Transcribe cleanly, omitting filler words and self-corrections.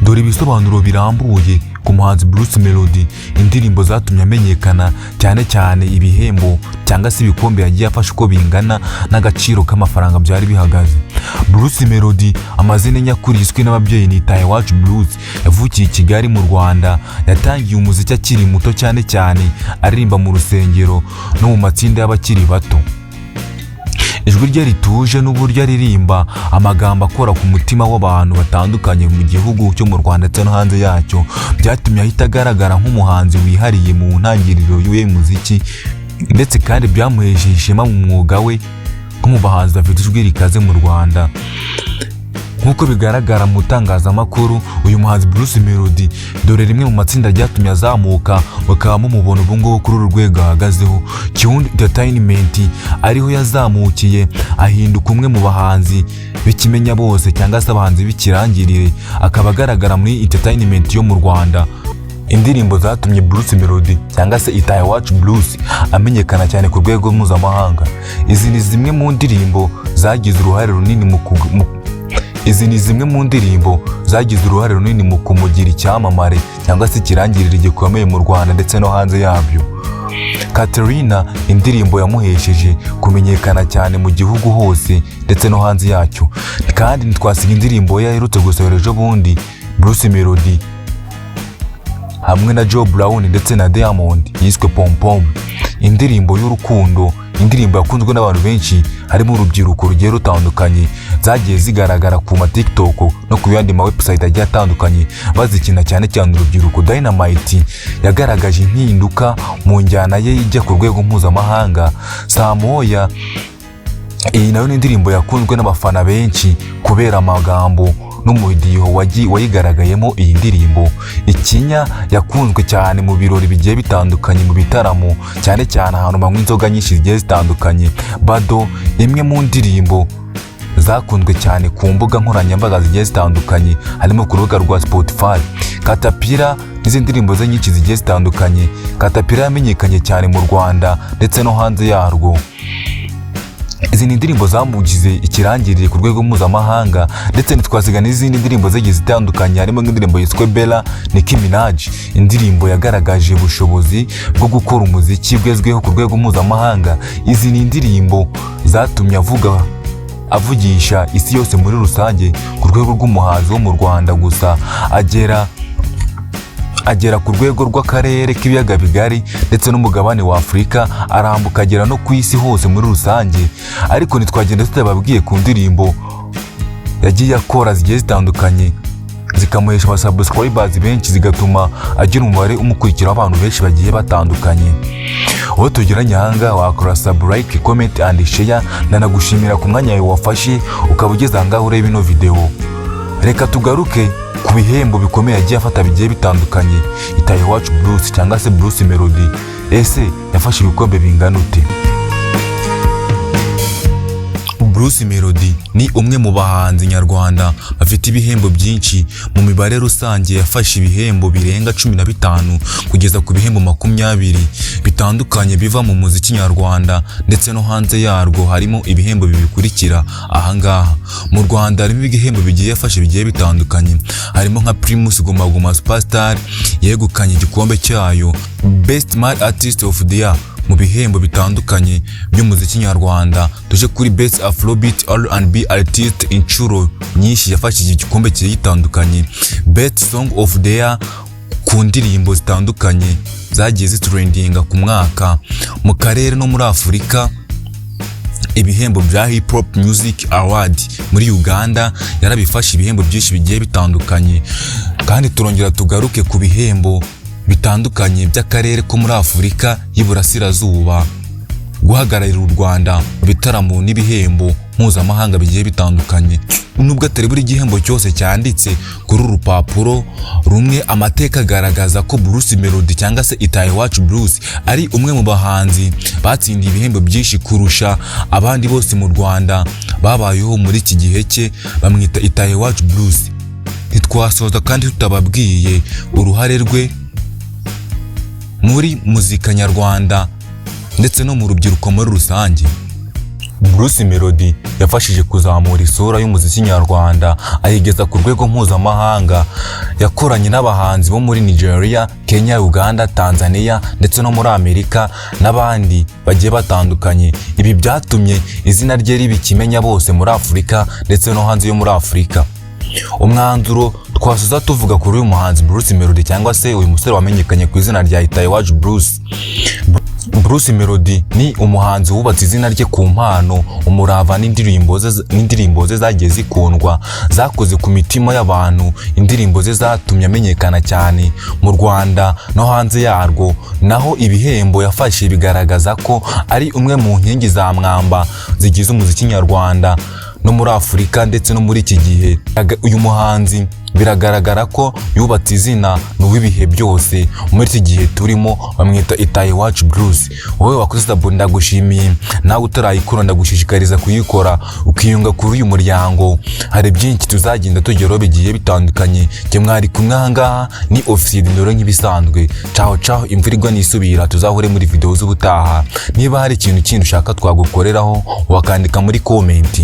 Dore ibisobanuro birambuye ku muhanzi Bruce Melody, indirimbo zatumye amenyekana cyane cyane, ibihembo cyangwa se ibikombe yagiye afashe uko bingana n'agaciro k'amafaranga byari bihagaze. Bruce Melody, amazina nyakuri yiswe n'ababyeyi ni Itahiwacu Bruce, yavukiye i Kigali mu Rwanda. Yatangiye umuziki akiri muto, cyane cyane aririmba mu rusengero no mu matsinda y'abakiri bato. Ijwi rye rituje n'uburyo aririmba amagambo akora ku mutima w'abantu batandukanye mu gihugu cyo mu Rwanda ndetse no hanze yacyo, byatumye ahita agaragara nk'umuhanzi wihariye mu ntangiriro y'uyu muziki, ndetse kandi byamuhesheje ishema mu mwuga we nko mu bahanzi bafite ijwi rikaze mu Rwanda. Nk'uko bigaragara mu itangazamakuru, uyu muhanzi Bruce Melody, dore rimwe mu matsinda ryatumye azamuka bakaba mumubona ubu ngubu kuri uru rwego ahagazeho, Kiwundi Entertainment, ariho yazamukiye ahinduka umwe mu bahanzi b'ikimenya bose cyangwa se abahanzi b'ikirangirire, akaba agaragara muri entertainment yo mu Rwanda. Indirimbo zatumye Bruce Melody cyangwa se Itahiwacu Bruce amenyekana cyane ku rwego mpuzamahanga. Izi ni zimwe mu ndirimbo zagize uruhare runini mu Izi ni zimwe mu ndirimbo zagize uruhare runini mu kumugira icyamamare cyangwa se ikirangirire gikomeye mu Rwanda ndetse no hanze yabyo. Katerina, indirimbo yamuhesheje kumenyekana cyane mu gihugu hose ndetse no hanze yacyo. Kandi ntitwasiga indirimbo ye aherutse gusohora ejo bundi, Bruce Melody hamwe na Joe Brown ndetse na Diamond, yiswe Pom Pom, indirimbo y'urukundo, indirimbo yakunzwe n'abantu benshi harimo urubyiruko rugiye rutandukanye, zagiye zigaragara ku ma TikTok no ku yandi ma website agiye atandukanye bazikina, cyane cyane urubyiruko. Dynamite yagaragaje impinduka mu njyana ye ijya ku rwego mpuzamahanga. Samoya, iyi nayo ni indirimbo yakunzwe n'abafana benshi kubera amagambo n'umudiho wayigaragayemo. Iyi ndirimbo Ikinya yakunzwe cyane mu birori bigiye bitandukanye, mu bitaramo, cyane cyane ahantu banywa inzoga nyinshi zigiye zitandukanye. Bado, imwe mu ndirimbo zakunzwe cyane ku mbuga nkoranyambaga zigiye zitandukanye, harimo ku rubuga rwa Spotify. Katapira n'izindi ndirimbo ze nyinshi zigiye zitandukanye. Katapira yamenyekanye cyane mu Rwanda ndetse no hanze yarwo. Izi ni indirimbo zamugize ikirangirire ku rwego mpuzamahanga, ndetse ntitwasiga n'izindi ndirimbo zigiye zitandukanye, harimo nk'indirimbo yiswe Bella, Nicki Minaj, indirimbo yagaragaje ubushobozi bwo gukora umuziki ugezweho ku rwego mpuzamahanga. Izi ni indirimbo zatumye avugisha isi yose muri rusange ku rwego rw'umuhanzi wo mu Rwanda gusa, agera ku rwego rw'akarere k'ibiyaga bigari ndetse n'umugabane wa Afurika, arambuka agera no ku isi hose muri rusange. Ariko ntitwagenda tutababwiye ku ndirimbo yagiye akora zigiye zitandukanye, zikamuhesha abasubscribers benshi, zigatuma agira umubare umukurikira w'abantu benshi bagiye batandukanye. Uwo tugeranye ahangaha, wakora sub, like, comment and share. Ndanagushimira ku mwanya wawe wafashe ukaba ugeze ahangaha ureba ino video. Reka tugaruke ku bihembo bikomeye yagiye afata bigiye bitandukanye. Itahiwacu Bruce cyangwa se Bruce Melody, ese yafashe ibikombe bingana ute? Bruce Melody ni umwe mu bahanzi nyarwanda bafite ibihembo byinshi. Mu mibare rusange, yafashe ibihembo birenga 15 kugeza ku bihembo 20 bitandukanye biva mu muziki nyarwanda ndetse no hanze yarwo. Harimo ibihembo bibikurikira ahangaha: mu Rwanda harimo ibihembo bigiye yafashe bigiye bitandukanye, harimo nka Primus Guma Guma Superstar yegukanye igikombe cyayo, Best Male Artist of the Year mu bihembo bitandukanye by'umuziki nyarwanda. Tuje kuri Best Afrobeat R&B Artist, inshuro nyinshi yafashe iki gikombe kigiye gitandukanye, Best Song of the Year ku ndirimbo zitandukanye zagiye zitrendinga ku mwaka mu karere no muri Afurika, ibihembo bya Hip Hop Music Award muri Uganda yarabifashe, ibihembo byinshi bigiye bitandukanye. Kandi turongera tugaruke ku bihembo bitandukanye by'akarere ko muri Afurika y'Iburasirazuba, guhagararira u Rwanda mu bitaramo n'ibihembo mpuzamahanga bigiye bitandukanye. Nubwo atari buri gihembo cyose cyanditse kuri uru rupapuro rumwe, amateka agaragaza ko Bruce Melody cyangwa se Itahiwacu Bruce ari umwe mu bahanzi batsindiye ibihembo byinshi kurusha abandi bose mu Rwanda babayeho muri iki gihe cye. Bamwita Itahiwacu Bruce. Ntitwasoza kandi tutababwiye uruhare rwe muri muzika nyarwanda ndetse no mu rubyiruko muri rusange. Bruce Melody yafashije kuzamura isura y'umuziki nyarwanda, ayigeza ku rwego mpuzamahanga. Yakoranye n'abahanzi bo muri Nigeria, Kenya, Uganda, Tanzania ndetse no muri Amerika n'abandi bagiye batandukanye. Ibi byatumye izina rye riba ikimenya bose muri Afurika ndetse no hanze yo muri Afurika. Umwanzuro twasoza tuvuga kuri uyu muhanzi Bruce Melody, cyangwa se uyu musore wamenyekanye ku izina rya Itahiwacu Bruce. Bruce Melody ni umuhanzi wubatse izina rye ku mpano, umurava n'indirimbo ze zagiye zikundwa, zakoze ku mitima y'abantu. Indirimbo ze zatumye amenyekana cyane mu Rwanda no hanze yarwo. Naho ibihembo yafashe bigaragaza ko ari umwe mu nkingi za mwamba zigize umuziki nyarwanda no muri Afurika ndetse no muri iki gihe. Uyu muhanzi biragaragara ko yubatse izina, ni uw'ibihe byose. Muri iki gihe turimo bamwita Itahiwacu Bruce. Wowe wakoze sub, ndagushimiye. Nawe utarayikora, ndagushishikariza kuyikora, ukiyunga kuri uyu muryango. Hari byinshi tuzagenda tugeraho bigiye bitandukanye. Jye mwari kumwe aha ngaha ni Ofisiye Ndoro nk'ibisanzwe. Caho caho, imvura igwa nisubira, tuzahure muri video z'ubutaha. Niba hari ikintu kindi ushaka twagukoreraho, wakandika muri comment.